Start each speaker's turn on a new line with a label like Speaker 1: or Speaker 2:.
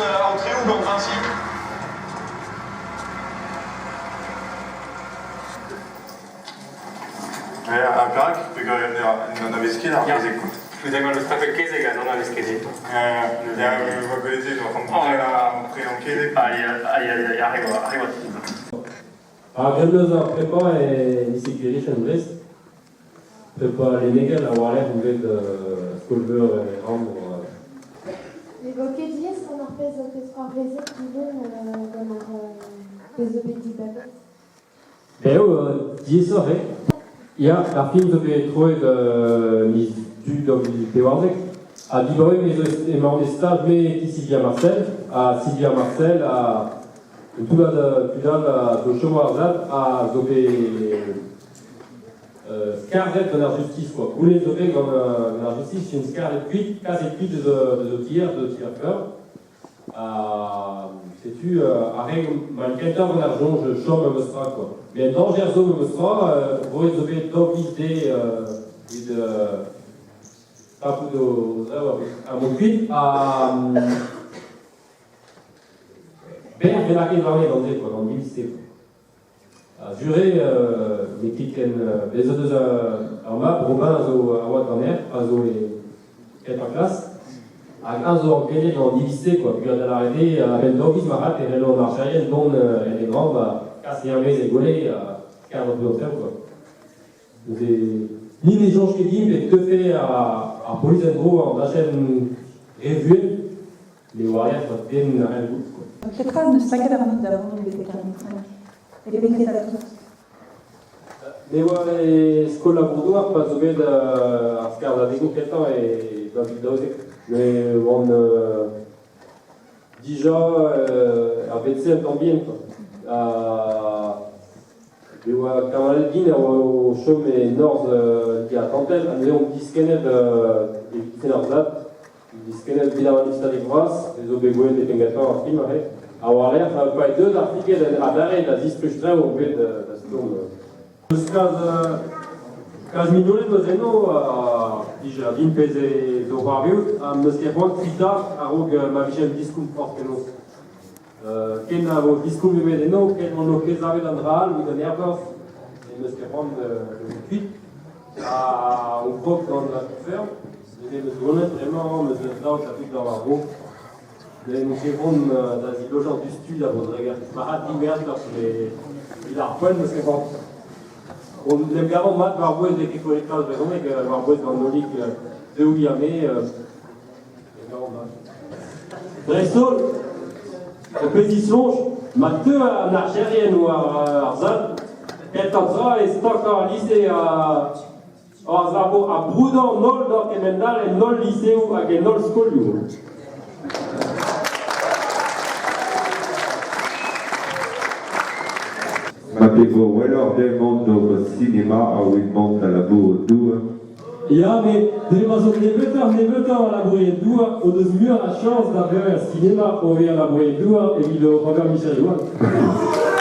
Speaker 1: aotreoù gant Vinci.
Speaker 2: Ha perak? Peogwir n'anavez ket ar kezeg quoi.
Speaker 3: Vous avez le stafet kezeg ha n'anavez ket.
Speaker 2: Ya, oa gwelet oc'h prenañ kezeg.
Speaker 3: Aïe, aïe, aïe, arrive, arrive.
Speaker 4: Ar gremm ar prepañ e lise Kerichen Brest. Prepañ lennegel a war-lerc'h on bet skol-veur e Rambr.
Speaker 5: Ne vo ket diaes gant ar pezh ho peus c'hoarvezet ivez gant ar pezh zo bet dibabet.
Speaker 4: Eo, diaesoc'h eo. Ya, ar film zo bet troet miz Du 2014. Ha dibaoe me zo emaon e staj me e ti Sylvia Marcel. Ha Sylvia Marcel a un toullad tud all a zo chom war zad a zo bet skarzhet gant ar justis quoi. Goulennet zo bet gant ar justis int skarzhet kuit, kaset kuit eus o tier, eus o tier-feur. Ha setu ar re ma kentañ gant ar soñj chom memes tra quoi. Met un dañjer zo memes tra, roet zo bet daou viz dezhe evit tapout o zraoù ha mont kuit. Ha berr bennaket warne gant se quoi, gant diviz-se quoi. Ha sur eo n'eo ket ken bez' o deus ur mab, Robin a zo a oad ganeoc'h, a zo e kentañ klas. Hag eñ zo ankennet gant an diviz-se quoi, peogwir da lâret eo a-benn daou viz marc'had e c'hello an archerien dont en e gambr ha kas er-maez e gwele ha skarzhañ tout an traoù quoi. Neuze ni ne soñj ket dimp e teufe ar polis en-dro war an dachenn re vuan, met war-lerc'h va den a c'hell goût quoi.
Speaker 6: Petra n'eus lakaet ac'hanout da vont betek ar mintrenn E bet ket tout.
Speaker 4: Me oa e skol labour-douar pa zo bet ar skarzhadegoù kentañ e 2012. Me oan dija er bed-se un tamm bihan quoi. Ha me oa kamalad din a oa o chom e norzh Liger-Atlantel ha neuze omp diskennet evit ken ar zad. Diskennet evit ar manifestadeg vras, ez zo bet gwelet e penn-gentañ ar film aze. Ha war-lerc'h, pa eo deuet ar fliked adarre da zistruj traoù on bet da stourm. Eus kalz, kalz mignoned 'meus eno a blij din pezh zo c'hoarvezout ha 'm eus ket c'hoant kuitaat a-raok ma vijen diskoulm forzh penaos. Ken a vo diskoulm ebet eno, ken on o ket savet an dra all evit an aerborzh, n'em eus ket c'hoant da vont kuit. Ha on krog gant la ferme, neuze 'm eus gwelet bremañ 'm eus un daou chapitre war ar vro. Ne ket vont da zilojañ diouzhtu da Bodreger. Marc'had diwezhatoc'h, met evit ar poent 'm eus ket c'hoant. On en em gavan mat war-bouez n'eo ket kollet kalz brezhoneg, war-bouez gant Nolig Dewi ha me. Dreist-holl, ur pezh disoñj, ma teu an archerien war ar sal, kentañ tra eo stakañ al lise ar labour ha broudañ an holl d'ober kement-all en holl liseoù hag en holl skolioù.
Speaker 7: Ma te vo gwelloc'h dezhañ mont d'ober sinema a-wech mont da labourat douar.
Speaker 4: Ya, met dre ma zo nebeutoc'h-nebeutañ a labourerien-douar o deus muioc'h a chañs da vevañ er sinema o vezañ labourerien-douar evit oc'h ober micherioù all.